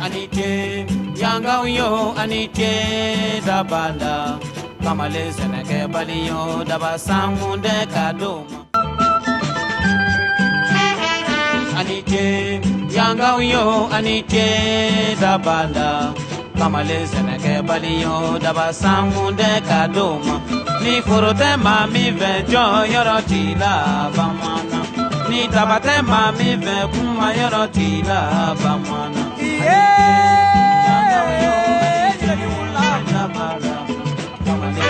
Ani ce, yangaw yo, ani ce dabala. Kamalen sɛnɛkɛbali yo, daba sankun dɛ ka d'o ma. Ani ce, yangaw yo, ani ce dabala. Kamalen sɛnɛkɛbali yo, daba sankun dɛ ka d'o ma. Ni foro tɛ maa min fɛ, jɔn yɔrɔ t'i la bamanan. Ni daba tɛ maa min fɛ, kuma yɔrɔ t'i la bamanan. Yangaw yo, ani ce dabala. Kamalen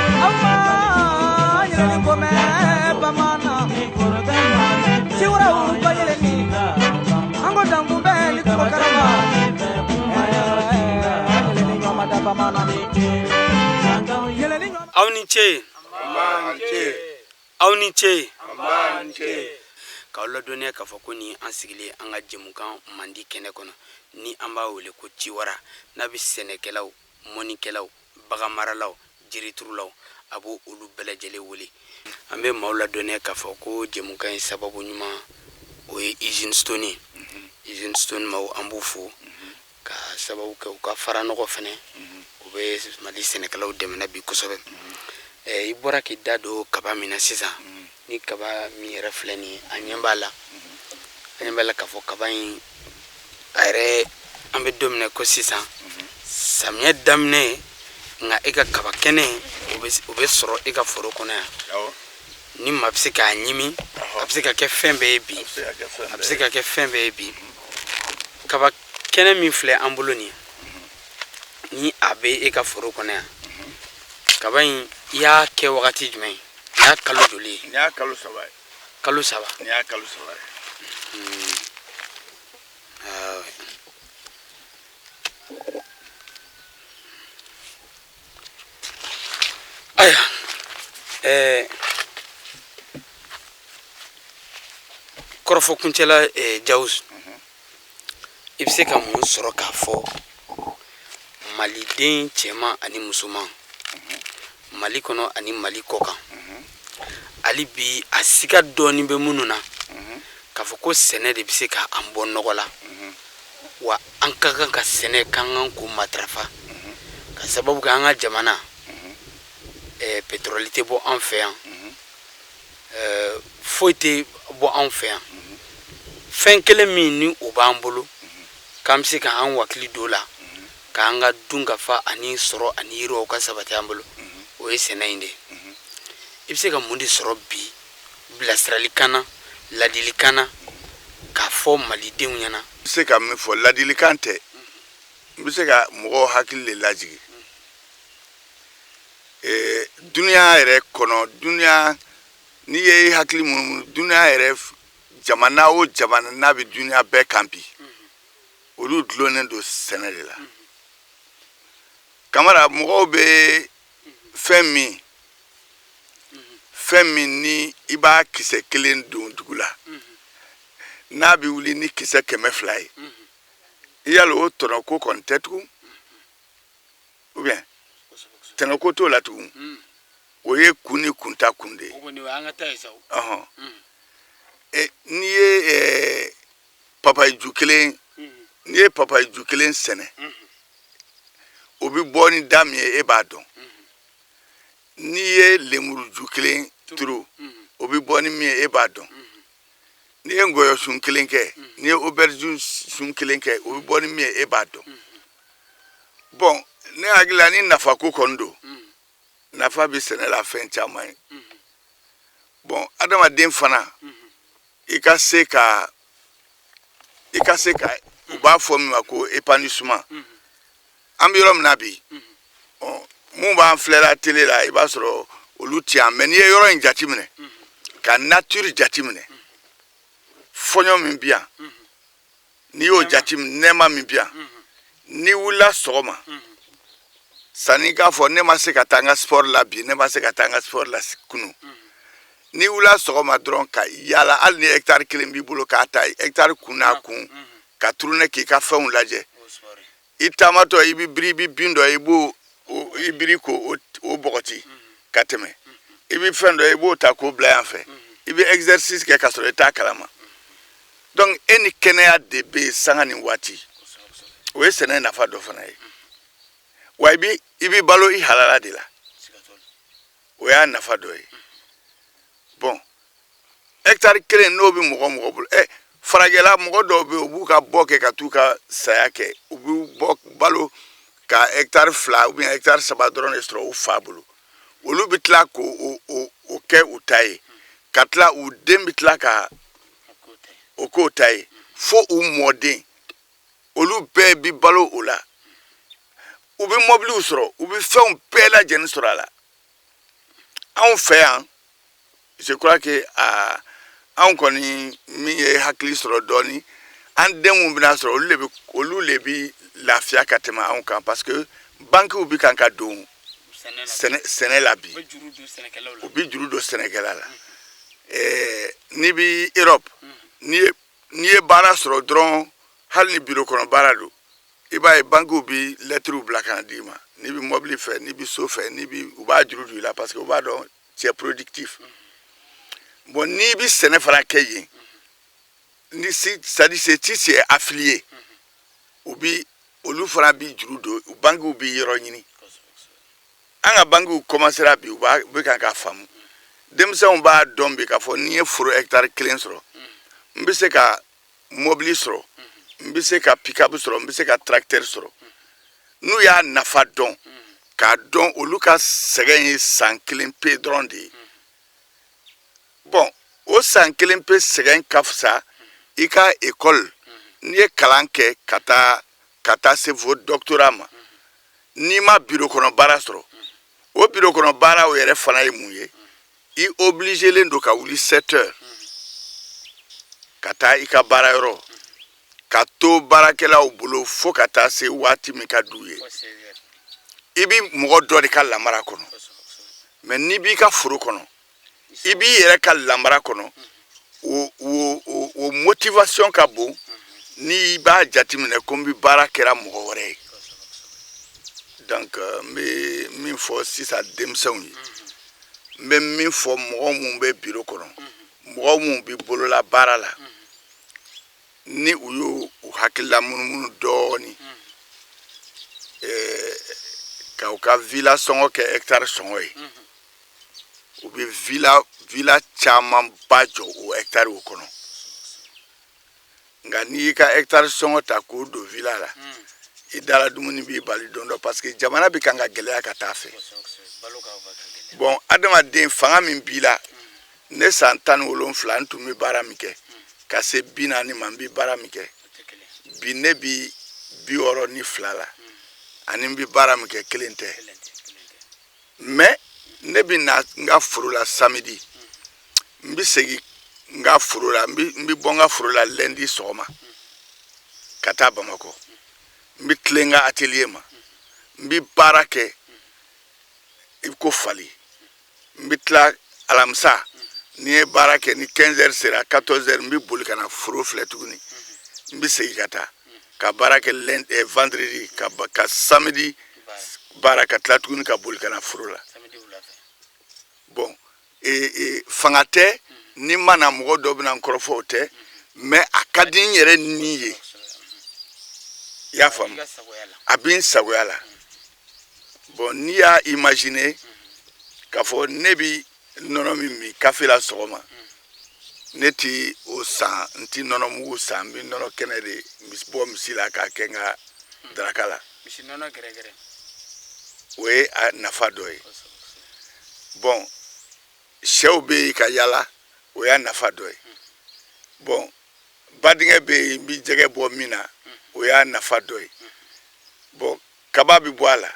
sɛnɛkɛbali yo, ni foro tɛ maa min fɛ, jɔn yɔrɔ t'i la bamanan. An ko dankun bɛ ni Daba tɛ tulo maa min fɛ, kuma yɔrɔ t'i la bamanan. Ani ce, yangaw yo. Aw ni ce. Aw ni ce. K'aw ladɔnniya k'a fɔ ko ni an sigilen an ka jɛmukan mandi kɛnɛ kɔnɔ, ni an b'a wele ko Ciwara, n'a bɛ sɛnɛkɛlaw, mɔnikɛlaw, baganmaralaw, jiriturulaw, a b'o olu bɛɛ lajɛlen wele. An bɛ maaw ladɔnniya k'a fɔ ko jɛmukan in sababu ɲuman, o ye Usine Stone ye. Usine Stone maaw, an b'u fo ka sababu kɛ u ka faranɔgɔ fɛnɛ, u bɛ Mali sɛnɛkɛlaw dɛmɛ bi kosɛbɛ. I bɔra k'i da don kaba min na sisan, ni kaba min yɛrɛ filɛ nin ye, an ɲɛ b'a la, an ɲɛ b'a la k'a fɔ kaba in a yɛrɛ, an bɛ don min na ko sisan, samiyɛ daminɛ, nka e ka kaba kɛnɛ, o bɛ sɔrɔ e ka foro kɔnɔ yan. Ni maa bɛ se k'a ɲimi, a bɛ se ka kɛ fɛn bɛɛ ye bi, a bɛ se ka kɛ fɛn bɛɛ ye bi. Kaba kɛnɛ min filɛ an bolo nin ye, ni a bɛ e ka foro kɔnɔ yan, kaba in, i y'a kɛ wagati jumɛn? Nin y'a kalo joli ye? Nin y'a kalo 3 ye. Kalo 3. Nin y'a kalo 3 ye. Ah, ayiwa, kɔrɔfɔ kuncɛla, Jawusu, i bɛ se ka mun sɔrɔ k'a fɔ maliden cɛman ani musoman, Mali kɔnɔ ani Mali kɔ kan, hali bi a siga dɔɔnin bɛ minnu na k'a fɔ ko sɛnɛ de bɛ se ka an bɔ nɔgɔ la, wa an ka kan ka sɛnɛ k'an kan k'o matarafa, ka sababu kɛ an ka jamana, pétrole tɛ bɔ an fɛ yan, foyi tɛ bɔ anw fɛ yan, fɛn kelen min ni o b'an bolo k'an bɛ se k'an wakili don la k'an ka dun ka fa ani sɔrɔ ani yiriwaw ka sabati an bolo, o ye sɛnɛ in de ye. I bɛ se ka mun de sɔrɔ bi bilasiralikan na, ladilikan na, k'a fɔ malidenw ɲɛna? N bɛ se ka min fɔ, ladilikan tɛ, n bɛ se ka mɔgɔw hakili de lajigin. Duniya yɛrɛ kɔnɔ, duniya, n'i ye i hakili munumunu duniya yɛrɛ, jamana o jamana n'a bɛ duniya bɛɛ kan bi, olu dulonnen don sɛnɛ de la. Kamara, mɔgɔw bɛ fɛn min ni i b'a kisɛ kelen don dugu la, n'a bɛ wuli ni kisɛ 200 ye, i yala o tɔnɔ ko kɔni tɛ tugun, ou bien tɛnɛ ko t'o la tugun, o ye kun ni kunta kun de ye. Ɔhɔn, n'i ye papayi ju kelen, n'i ye papayi ju kelen sɛnɛ, o bɛ bɔ ni da min ye, e b'a dɔn. N'i ye lemuru ju kelen turu, o bɛ bɔ ni min ye, e b'a dɔn. N'i ye ngɔyɔ sun kelen kɛ, n'i ye aubergine sun kelen kɛ, o bɛ bɔ ni min ye, e b'a dɔn. Bon, ne hakili la, ni nafa ko kɔni don, nafa bɛ sɛnɛ la fɛn caman ye. Bon, adamaden fana, i ka se ka, u b'a fɔ min ma ko épanouissement, an bɛ yɔrɔ min na bi, ɔ mun b'an filɛla télé la, i b'a sɔrɔ olu ti yan, mais n'i ye yɔrɔ in jateminɛ, ka nature jateminɛ, fɔɲɔ min bi yan, n'i y'o jateminɛ, nɛɛma min bi yan, n'i wulila sɔgɔma, sanni k'a fɔ ne ma se ka taa n ka sport la bi, ne ma se ka taa n ka sport la kunun, n'i wulila sɔgɔma dɔrɔn ka yaala, hali ni hectare kelen b'i bolo, k'a ta hectare kun n'a kun ka tourner k'i ka fɛnw lajɛ, i taamatɔ, i bɛ biri, i bɛ bin dɔ, i b'o i biri k'o o bɔgɔti ka tɛmɛ, i bɛ fɛn dɔ, i b'o ta k'o bila yan fɛ, i bɛ exercice kɛ k'a sɔrɔ i t'a kalama. Donc e ni kɛnɛya de bɛ yen sanga ni waati. O ye sɛnɛ nafa dɔ fana ye. Wa i bi balo i halala de la. O y'a nafa dɔ ye. Bon, hectare kelen n'o bɛ mɔgɔ mɔgɔ bolo, farajɛla mɔgɔ dɔw bɛ yen, u b'u ka bɔ kɛ ka t'u ka saya kɛ, u b'u bɔ balo ka hectare 2 ou bien hectare 3 dɔrɔn de sɔrɔ u fa bolo. Olu bɛ tila k'o o o kɛ u ta ye, ka tila u den bɛ tila ka o k'o ta ye, fo u mɔden, olu bɛɛ bi balo o la. U bɛ mɔbiliw sɔrɔ, u bɛ fɛnw bɛɛ lajɛlen sɔrɔ a la. Anw fɛ yan, je crois que aa, anw kɔni min ye hakili sɔrɔ dɔɔni, an denw bɛna sɔrɔ, olu le bi lafiya ka tɛmɛ anw kan, parce que bankiw bi kan ka don sɛnɛ la bi. U bi juru don sɛnɛkɛla la. N'i bi Europe, n'i ye baara sɔrɔ dɔrɔn, hali ni bureau kɔnɔ baara don, i b'a ye bankiw bi lɛtiriw bila ka na d'i ma, n'i bi mɔbili fɛ, n'i bi so fɛ, n'i bi, u b'a juru don i la, parce que u b'a dɔn tu es productif. Bon, n'i bi sɛnɛ fana kɛ yen, ni si, c'est à dire si tu es affilié, u bi, olu fana bi juru don, bankiw bi yɔrɔ ɲini. An ka bankiw commencera bi, u b'a u bɛ kan k'a faamu. Denmisɛnw b'a dɔn bi k'a fɔ n'i ye foro hectare kelen sɔrɔ, n bɛ se ka mɔbili sɔrɔ, n bɛ se ka pick-up sɔrɔ, n bɛ se ka tracteur sɔrɔ. N'u y'a nafa dɔn, k'a dɔn olu ka sɛgɛn ye san kelen pe dɔrɔn de ye. Bon, o san kelen pe sɛgɛn ka fisa i ka école. N'i ye kalan kɛ ka taa se fo doctorat ma, n'i ma bureau kɔnɔ baara sɔrɔ, o bureau kɔnɔ baaraw yɛrɛ fana ye mun ye? I obligelen don ka wuli 7 heures ka taa i ka baarayɔrɔ, ka to baarakɛlaw bolo fo ka taa se waati min ka d'u ye. I bi mɔgɔ dɔ de ka lamara kɔnɔ. Mais n'i b'i ka foro kɔnɔ, i b'i yɛrɛ ka lamara kɔnɔ, o motivation ka bon n'i b'a jateminɛ ko n bɛ baara kɛra mɔgɔ wɛrɛ ye. Donc n bɛ min fɔ sisan denmisɛnw ye, n bɛ min fɔ mɔgɔ minnu bɛ biro kɔnɔ, mɔgɔ minnu bɛ bolola baara la, ni u y'u u hakilila munumunu dɔɔni, ka u ka villa sɔngɔ kɛ hectare sɔngɔ ye, u bɛ villa camanba jɔ o hectare o kɔnɔ. Nka n'i y'i ka hectare sɔngɔ ta k'o don villa la, i dala dumuni b'i bali don dɔ, parce que jamana bɛ kan ka gɛlɛya ka taa fɛ. Bon, adamaden fanga min b'i la, ne san 17, n tun bɛ baara min kɛ ka se 40 ma, n bɛ baara min kɛ bi, ne bi 62 la, ani n bɛ baara min kɛ, kelen tɛ. Mais ne bɛ na n ka foro la samedi, n bɛ segin n ka foro la, n bɛ bɔ n ka foro la lundi sɔgɔma ka taa Bamakɔ, n bɛ tilen n ka atelier ma, n bɛ baara kɛ i ko fali. N bɛ tila alamisa, ni ye baara kɛ ni 15 heures sera, 14 heures, n bɛ boli ka na foro filɛ tuguni, n bɛ segin ka taa ka baara kɛ lundi, vendredi, ka samedi baara, ka tila tuguni ka boli ka na foro la. Bon, fanga tɛ ni ma na, mɔgɔ dɔ bɛna n kɔrɔfɔ, o tɛ, mais a ka di n yɛrɛ ni ye, i y'a faamu, a bɛ n sagoya la. Bon, n'i y'a imaginer k'a fɔ ne bi nɔnɔ min min kafe la sɔgɔma, ne ti o san, n ti nɔnɔ mugu san, n bɛ nɔnɔ kɛnɛ de bɔ misi la k'a kɛ n ka daraka la. Misi nɔnɔ gɛrɛgɛrɛ. O ye a nafa dɔ ye. Bon, sɛw bɛ yen ka yala, o y'a nafa dɔ ye. Bon, badingɛ bɛ yen, n bɛ jɛgɛ bɔ min na, o y'a nafa dɔ ye. Bon, kaba bɛ bɔ a la.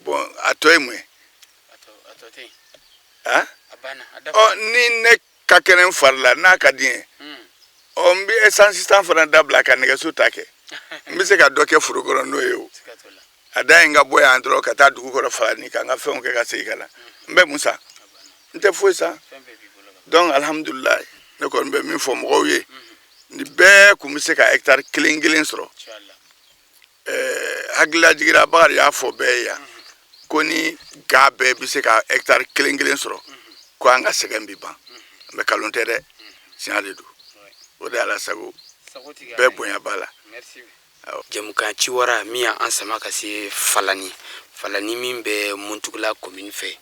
Bon, a tɔ ye mun ye? A tɔ tɛ yen. Han? A banna, a dafa. Ɔ, ni ne ka kɛnɛ n fari la, n'a ka di n ye, ɔ, n bɛ essence san fana dabila ka nɛgɛso ta kɛ, n bɛ se ka dɔ kɛ foro kɔnɔ n'o ye. O Siga t'o la. a dan ye n ka bɔ yan dɔrɔn ka taa dugu kɔnɔ Falani ka n ka fɛnw kɛ ka segin ka na. N bɛ mun san? N tɛ foyi san. Fɛn bɛɛ b'i bolo ka. Donc alhamdulilayi, ne kɔni bɛ min fɔ mɔgɔw ye, ni bɛɛ kun bɛ se ka hectare kelen kelen sɔrɔ. Inshallah. Hakililajigira Bakari y'a fɔ bɛɛ ye yan ko ni ga bɛɛ bɛ se ka hectare kelen kelen sɔrɔ, ko an ka sɛgɛn bi ban. Mais kalon tɛ dɛ, tiɲɛ de don. O de ye Ala sago. Sago tigi. Bɛɛ bonya b'a la. Merci. Jɛmukan Ciwara min y'an sama ka se Falani, Falani min bɛ Muntugula commune fɛ,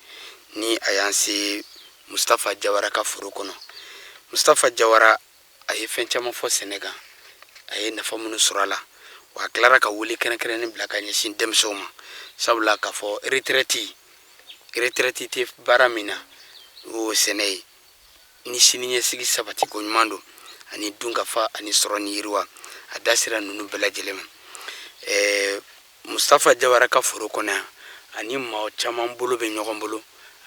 ni a y'an se Mustafa Jawara ka foro kɔnɔ. Mustafa Jawara, a ye fɛn caman fɔ sɛnɛ kan, a ye nafa minnu sɔrɔ a la, wa a tilara ka wele kɛrɛnkɛrɛnnen bila ka ɲɛsin denmisɛnw ma, sabula k'a fɔ retraite tɛ baara min na, o sɛnɛ ye, ni siniɲɛsigi sabati ko ɲuman don, ani dunkafa ani sɔrɔ ni yiriwa. A da sera ninnu bɛɛ lajɛlen ma. Mustafa Jawara ka foro kɔnɔ yan, ani maa caman bolo bɛ ɲɔgɔn bolo,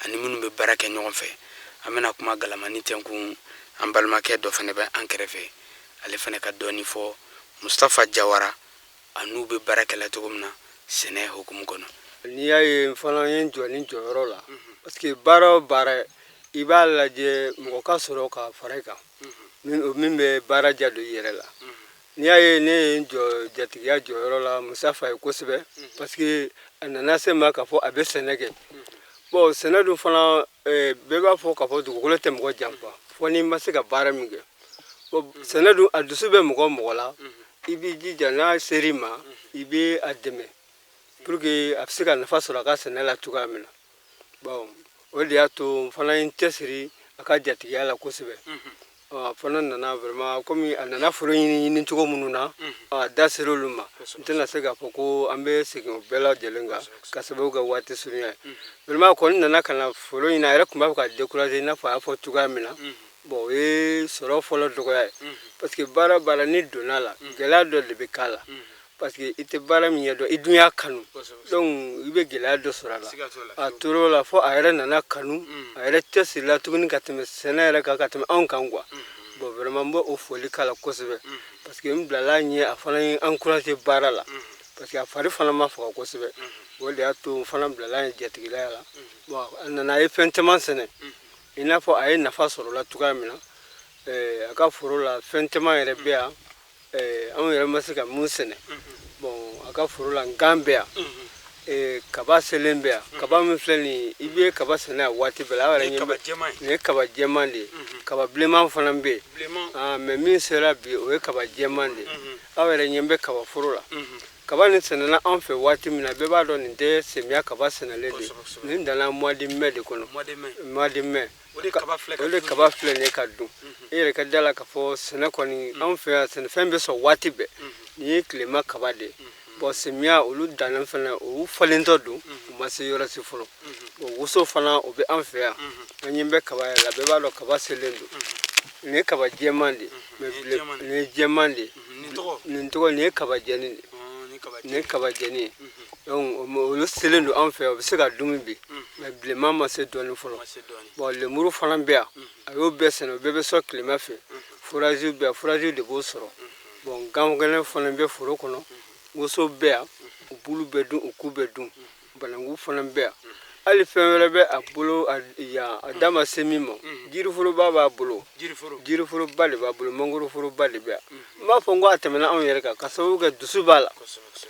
ani minnu bɛ baara kɛ ɲɔgɔn fɛ. An bɛna kuma galamani tɛnkun, an balimakɛ dɔ fana bɛ an kɛrɛfɛ, ale fana ka dɔɔni fɔ Mustafa Jawara a n'u bɛ baara kɛla cogo min na sɛnɛ hukumu kɔnɔ. N'i y'a ye n fana ye n jɔ nin jɔyɔrɔ la, parce que baara o baara, i b'a lajɛ mɔgɔ ka sɔrɔ ka fara i kan min bɛ baara ja don i yɛrɛ la. N'i y'a ye ne ye n jɔ jatigiya jɔyɔrɔ la Musafa ye kosɛbɛ, parce que a nana se ma k'a fɔ a bɛ sɛnɛ kɛ. Bon, sɛnɛ dun fana, bɛɛ b'a fɔ k'a fɔ dugukolo tɛ mɔgɔ janfa fo n'i ma se ka baara min kɛ. Bon, sɛnɛ dun, a dusu bɛ mɔgɔ o mɔgɔ la, i b'i jija, n'a ser'i ma, i bɛ a dɛmɛ pour que a bɛ se ka nafa sɔrɔ a ka sɛnɛ la cogoya min na. Bon, o de y'a to n fana ye n cɛsiri a ka jatigiya la kosɛbɛ. A fana nana vraiment, komi a nana foro ɲini ɲini cogo minnu na, a da sera olu ma. N tɛna se k'a fɔ ko an bɛ segin o bɛɛ lajɛlen kan ka sababu kɛ waati surunya ye. Vraiment, a kɔni nana ka na foro ɲini, a yɛrɛ tun b'a fɛ ka décourager i n'a fɔ a y'a fɔ cogoya min na. Bon, o ye sɔrɔ fɔlɔ dɔgɔya ye, parce que baara baara n'i donna la, gɛlɛya dɔ de bɛ k'a la, parce que i tɛ baara min ɲɛdɔn, i dun y'a kanu, donc i bɛ gɛlɛya dɔ sɔrɔ a la. A tor'o la fo a yɛrɛ nana kanu, a yɛrɛ cɛsirila tuguni ka tɛmɛ sɛnɛ yɛrɛ kan, ka tɛmɛ anw kan quoi. Bon, vraiment, n b'o o foli k'a la kosɛbɛ, parce que n bilala ɲɛ, a fana ye encouragé baara la, parce que a fari fana ma faga kosɛbɛ. O de y'a to n fana bilala ɲɛ jatigila la. Bon, a nana, a ye fɛn caman sɛnɛ, i n'a fɔ a ye nafa sɔrɔ la cogoya min na. A ka foro la, fɛn caman yɛrɛ bɛ yan, anw yɛrɛ ma se ka mun sɛnɛ. Bon, a ka foro la, ngan bɛ yan, kaba selen bɛ yan. Kaba min filɛ nin ye, i bɛ kaba sɛnɛ a waati bɛɛ la. Aw yɛrɛ ɲɛ bɛ, nin ye kaba jɛman de ye, kaba bilenman fana bɛ yen, mais min sera bi, o ye kaba jɛman de ye. Aw yɛrɛ ɲɛ bɛ kaba foro la. Kaba nin sɛnɛna anw fɛ waati min na, bɛɛ b'a dɔn nin tɛ samiya kaba sɛnɛlen de ye. Nin danna mois de mai de kɔnɔ, mois de mai. O de kaba filɛ nin ye ka dun. E yɛrɛ ka da la k'a fɔ sɛnɛ kɔni, anw fɛ yan, sɛnɛfɛn bɛ sɔn waati bɛɛ. Nin ye tilema kaba de ye. Bon, samiya olu dannen fana, olu falentɔ don, u ma se yɔrɔ si fɔlɔ. Bon, woso fana, o bɛ an fɛ yan. An ɲɛ bɛ kaba yɛrɛ la, bɛɛ b'a dɔn kaba selen don. Nin ye kaba jɛman de ye, mais nin ye jɛman de ye. Nin tɔgɔ, nin ye kaba jɛni de ye, nin ye kaba jɛni ye. Donc olu selen don an fɛ yan, o bɛ se ka dumuni bi, mais bilenman ma se dɔɔnin fɔlɔ. Bon, lemuru fana bɛ yan, a y'o bɛɛ sɛnɛ, o bɛɛ bɛ sɔn tilema fɛ. Fourage bɛ yan, fourage de b'o sɔrɔ. Bon, gan kɛnɛ fana bɛ foro kɔnɔ, woso bɛ yan, u bulu bɛ dun, u ku bɛ dun. Bananku fana bɛ yan. Hali fɛn wɛrɛ bɛ a bolo yan, a da ma se min ma. Jiriforoba b'a bolo, jiriforoba de b'a bolo, mangoroforoba de bɛ yan. N b'a fɔ n ko a tɛmɛna anw yɛrɛ kan, ka sababu kɛ dusu b'a la.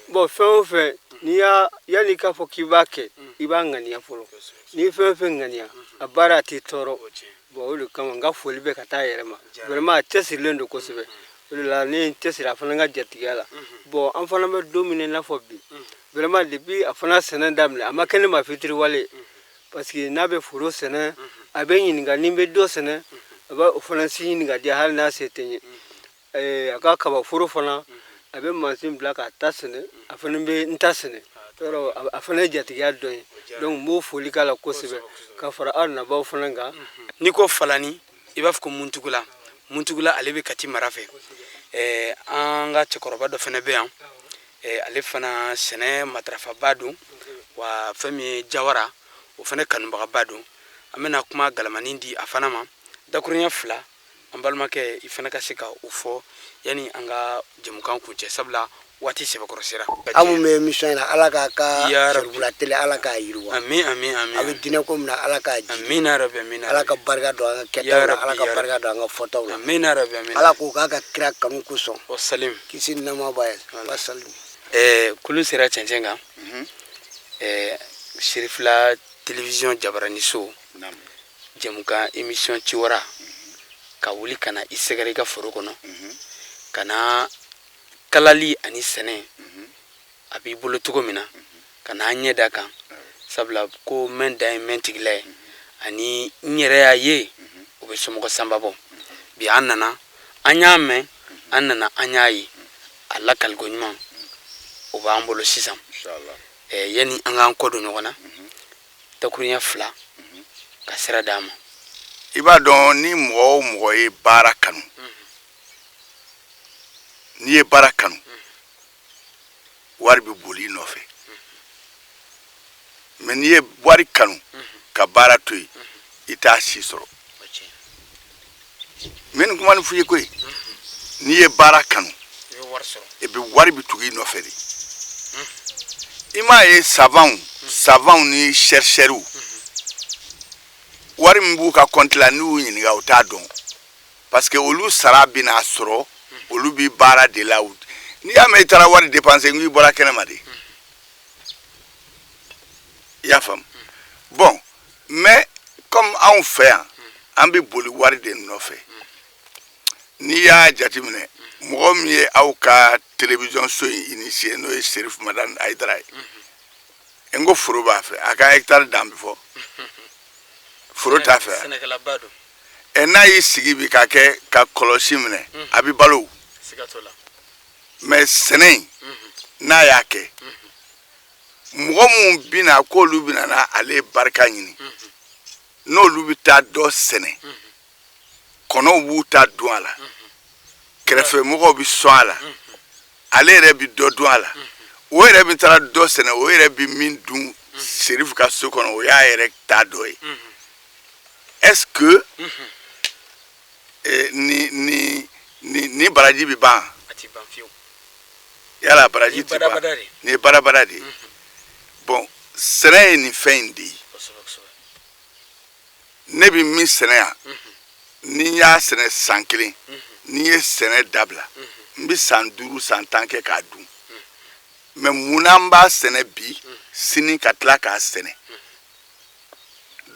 Bon, fɛn o fɛn, n'i y'a yanni k'a fɔ k'i b'a kɛ, i b'a ŋaniya fɔlɔ. N'i ye fɛn o fɛn ŋaniya, a baara a t'i tɔɔrɔ. Bon, o de kama n ka foli bɛ ka taa a yɛrɛ ma. Vraiment, a cɛsirilen don kosɛbɛ. O de la ne ye n cɛsiri a fana ka jatigiya la. Bon, an fana bɛ don min na i n'a fɔ bi, vraiment, depuis a fana sɛnɛ daminɛ, a ma kɛ ne ma fitiriwale, parce que n'a bɛ foro sɛnɛ, a bɛ ɲininka ni n bɛ dɔ sɛnɛ, a bɛ o fana si ɲininka di, hali n'a se tɛ n ye. A ka kaba foro fana, a bɛ mansin bila k'a ta sɛnɛ, a fana bɛ n ta sɛnɛ. Yɔrɔ a fana ye jatigiya dɔ ye. Donc n b'o foli k'a la kosɛbɛ, ka fara aw nabaw fana kan. N'i ko Falani, i b'a fɔ ko Muntugula. Muntugula, ale bɛ Kati mara fɛ. An ka cɛkɔrɔba dɔ fana bɛ yan, ale fana sɛnɛ matarafaba don, wa fɛn min ye Jawara, o fana kanubagaba don. An bɛna kuma galamani di a fana ma, dakuruɲɛ fila. An balimakɛ, i fana ka se ka o fɔ yanni an ka jɛmukan kuncɛ, sabula waati sɛbɛkɔrɔ sera. Aw minnu bɛ émission in na, Ala k'a ka seribula télé, Ala k'a yiriwa. Amin, amin, amin. A bɛ diinɛ ko min na, Ala k'a ji. Amina rabi, amina. Ala ka barika don an ka kɛtaw la, Ala ka barika don an ka fɔtaw la. Amina rabi, amina. Ala k'o k'a ka kira kanu kosɔn. Wasalim. Kisi ni nɛɛma b'a ye. Wasalim. Kulun sera cɛncɛn kan. Serifila télévision jabaraniso jɛmukan émission Ciwara ka wuli ka na i sɛgɛrɛ i ka foro kɔnɔ, ka na Kalali ani sɛnɛ a b'i bolo cogo min na, ka n'an ɲɛ da kan, sabula ko mɛn dan ye mɛn tigila ye, ani n yɛrɛ y'a ye o bɛ somɔgɔ sanba bɔ. Bi an nana, an y'a mɛn, an nana, an y'a ye, a lakaliko ɲuman o b'an bolo sisan. Yanni an k'an kɔ don ɲɔgɔn na, dakurunya fila ka sira d'an ma. I b'a dɔn, ni mɔgɔ o mɔgɔ ye baara kanu, n'i ye baara kanu, wari bɛ boli i nɔfɛ. Mais n'i ye wari kanu ka baara to yen, i t'a si sɔrɔ. N bɛ nin kuma nin f'i ye koyi. N'i ye baara kanu, i bɛ wari bɛ tugu i nɔfɛ de. I m'a ye, savants ni chercheurs, wari min b'u ka compte la, n'u y'u ɲininka, u t'a dɔn, parce que olu sara bɛna sɔrɔ, olu bɛ baara de la. N'i y'a mɛn i taara wari dépenser, n k'i bɔra kɛnɛma de. I y'a faamu? Bon, mais comme anw fɛ yan, an bɛ boli wari de nɔfɛ. N'i y'a jateminɛ, mɔgɔ min ye aw ka télévision so in initié, n'o ye Serif Madani Hayidara ye, n ko foro b'a fɛ, a ka hectare dan bɛ fɔ, foro t'a fɛ. Sɛnɛkɛlaba don. Ɛ, n'a y'i sigi bi ka kɛ ka kɔlɔsi minɛ, a bɛ balo. Siga t'o la. Mais sɛnɛ in, n'a y'a kɛ, mɔgɔ minnu bɛna k'olu bɛna na ale barika ɲini, n'olu bɛ taa dɔ sɛnɛ, kɔnɔw b'u ta dun a la, kɛrɛfɛmɔgɔw bɛ sɔn a la, ale yɛrɛ bɛ dɔ dun a la. O yɛrɛ bɛ taara dɔ sɛnɛ, o yɛrɛ bɛ min dun Serifu ka so kɔnɔ, o y'a yɛrɛ ta dɔ ye. Est-ce que ni baraji bɛ ban? A ti ban fiyewu. Yala baraji ti ban? Badabada de. Nin ye badabada de ye. Bon, sɛnɛ ye nin fɛn in de ye. kosɛbɛ kosɛbɛ Ne bɛ min sɛnɛ yan, ni n y'a sɛnɛ san kelen, ni n ye sɛnɛ dabila, n bɛ san 5, san 10 kɛ k'a dun. Mais munna n b'a sɛnɛ bi, sini ka tila k'a sɛnɛ,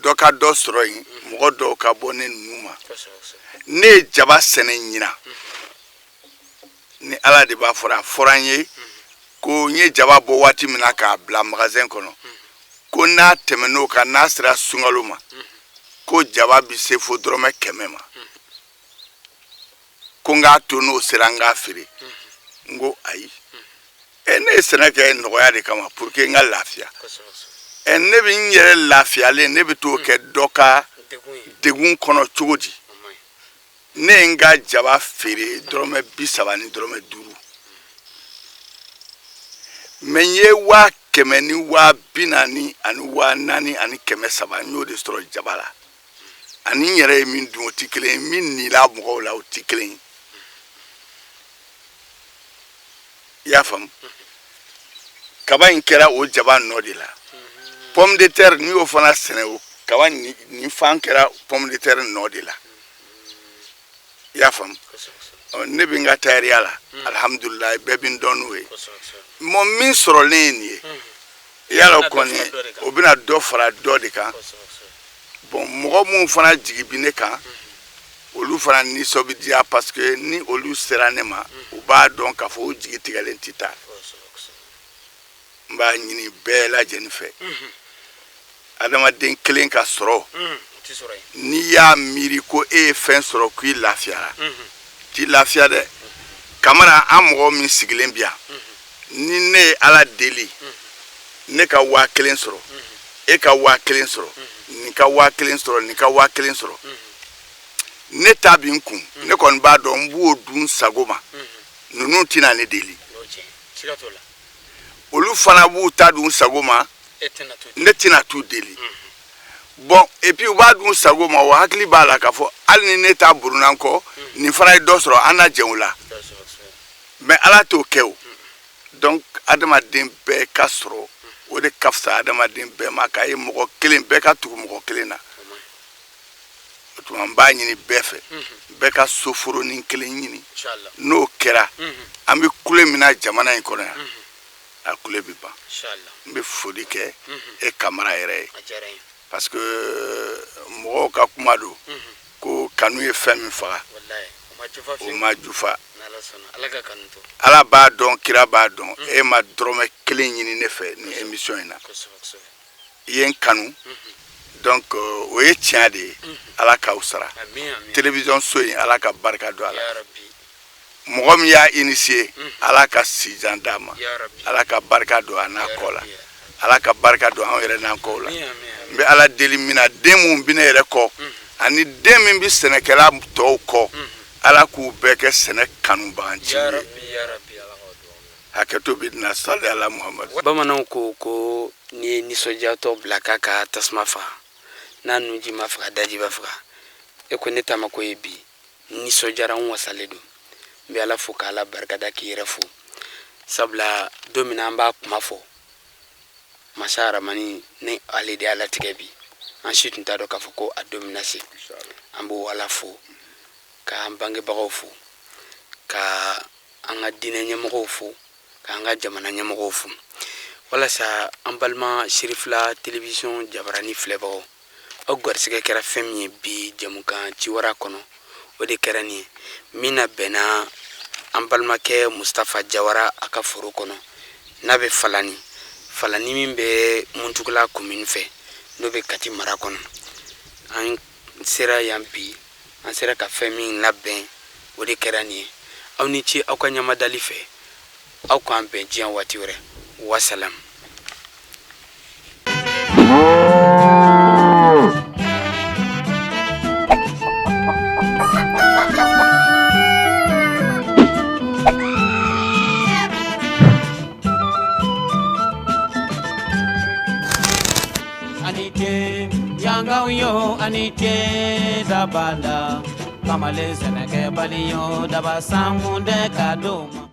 dɔ ka dɔ sɔrɔ yen, mɔgɔ dɔw ka bɔ ne ninnu ma? kosɛbɛ kosɛbɛ Ne ye jaba sɛnɛ ɲinan, ni Ala de b'a fɔra, a fɔra n ye ko n ye jaba bɔ waati min na k'a bila magasin kɔnɔ, ko n'a tɛmɛn'o kan, n'a sera sunkalo ma, ko jaba bɛ se fo dɔrɔmɛ 100 ma, ko n k'a to n'o sera, n k'a feere. N ko ayi. E, ne ye sɛnɛ kɛ nɔgɔya de kama, pour que n ka lafiya. kosɛbɛ kosɛbɛ Ɛ, ne bɛ n yɛrɛ lafiyalen, ne bɛ t'o kɛ dɔ ka degun ye. Degun kɔnɔ cogo di? O man ɲi. Ne ye n ka jaba feere dɔrɔmɛ 30 ni dɔrɔmɛ 5, mais n ye 100 000 ni 40 000 ani 4300, n y'o de sɔrɔ jaba la. Ani n yɛrɛ ye min dun, o tɛ kelen ye. Min nila mɔgɔw la, o tɛ kelen ye. I y'a faamu? Kaba in kɛra o jaba nɔ de la. Pomme de terre, n'i y'o fana sɛnɛ, o kaba nin fan kɛra pomme de terre nɔ de la. I y'a faamu? kosɛbɛ kosɛbɛ Ɔ, ne bɛ n ka tayɛriya la, alihamudulilayi, bɛɛ bɛ n dɔn n'o ye. kosɛbɛ kosɛbɛ Mɔ min sɔrɔlen ye nin ye, yala O bɛna dɔ kɔni fara dɔ de kan. O bɛna dɔ fara dɔ de kan. kosɛbɛ kosɛbɛ Bon, mɔgɔ minnu fana jigi bi ne kan, olu fana nisɔn bɛ diya, parce que ni olu sera ne ma, u b'a dɔn k'a fɔ u jigi tigɛlen tɛ taa. kosɛbɛ kosɛbɛ N b'a ɲini bɛɛ lajɛlen fɛ, adamaden kelen ka sɔrɔ, O tɛ sɔrɔ yen. N'i y'a miiri ko e ye fɛn sɔrɔ k'i lafiyara, t'i lafiya dɛ. Kamara, an mɔgɔ min sigilen bi yan, ni ne ye Ala deli, ne ka 1000 sɔrɔ, e ka 1000 sɔrɔ, nin ka 1000 sɔrɔ, nin ka 1000 sɔrɔ, ne ta bi n kun, ne kɔni b'a dɔn n b'o dun sago ma, ninnu tɛna ne deli. O tiɲɛ, siga t'o la. Olu fana b'u ta dun sago ma. E tɛna to. Ne tɛna t'u deli. Bon, et puis u b'a dun sago ma, o hakili b'a la k'a fɔ hali ni ne ta burunna n kɔ, nin fana ye dɔ sɔrɔ, an na jɛn o la. Kosɛbɛ kosɛbɛ Mais Ala t'o kɛ o. Donc adamaden bɛɛ ka sɔrɔ, o de ka fisa adamaden bɛɛ ma k'a ye mɔgɔ kelen bɛɛ ka tugu mɔgɔ kelen na. O man ɲi. O tuma n b'a ɲini bɛɛ fɛ, bɛɛ ka soforonin kelen ɲini. Inshallah. N'o kɛra, an bɛ kule min na jamana in kɔnɔ yan, a kule bɛ ban. Inshallah. N bɛ foli kɛ e Kamara yɛrɛ ye. A diyara n ye. Parce que mɔgɔw ka kuma don ko kanu ye fɛn min faga, Wallahi, o ma jufa o fiyewu. ma jufa. N'Ala Ala b'a dɔn, kira b'a dɔn, e ma dɔrɔmɛ kelen ɲini ne fɛ ni émission in na. I ye n kanu, donc o ye tiɲɛ de ye. Ala k'aw sara. Télévision so in, Ala ka barika don a la. Mɔgɔ min y'a initié, Ala ka sijan d'a ma, Ala ka barika don a n'a kɔ la, Ala ka barika don anw yɛrɛ n'an kɔw la. N bɛ Ala deli min na, den mun bɛ ne yɛrɛ kɔ ani den min bɛ sɛnɛkɛla tɔw kɔ, Ala k'u bɛɛ kɛ sɛnɛ kanubaganciw ye. Hakɛto bɛ na, sali ala Muhamadu. Bamananw ko ko n'i ye nisɔndiyatɔ bila k'a ka tasuma faga, n'a nunji ma faga, daji b'a faga. E ko ne ta ma ko ye bi nisɔndiyara, n wasalen don. N bɛ Ala fo k'Ala barikada, k'i yɛrɛ fo, sabula don min na an b'a kuma fɔ, masa Aramani ni ale de y'a latigɛ bi, an si tun t'a dɔn k'a fɔ ko a don bɛna se. An b'o Ala fo, k'an bangebagaw fo, ka an ka diinɛ ɲɛmɔgɔw fo, k'an ka jamana ɲɛmɔgɔw fo, walasa an balima Sirifila télévision jabarani filɛbagaw, aw garisɛgɛ kɛra fɛn min ye bi jɛmukan Ciwara kɔnɔ, o de kɛra nin ye min na bɛnna an balimakɛ Mustafa Jawara a ka foro kɔnɔ, n'a bɛ Falani, Falani min bɛ Muntugula commune fɛ, n'o bɛ Kati mara kɔnɔ. An sera yan bi, an sera ka fɛn min labɛn, o de kɛra nin ye. Aw ni ce aw ka ɲamadali fɛ. Aw k'an bɛn diɲɛ waati wɛrɛ. Wasalam. Ani ce yangaw yo, ani ce dabala, kamalen sɛnɛkɛbali yo, daba sankun dɛ ka d'o ma.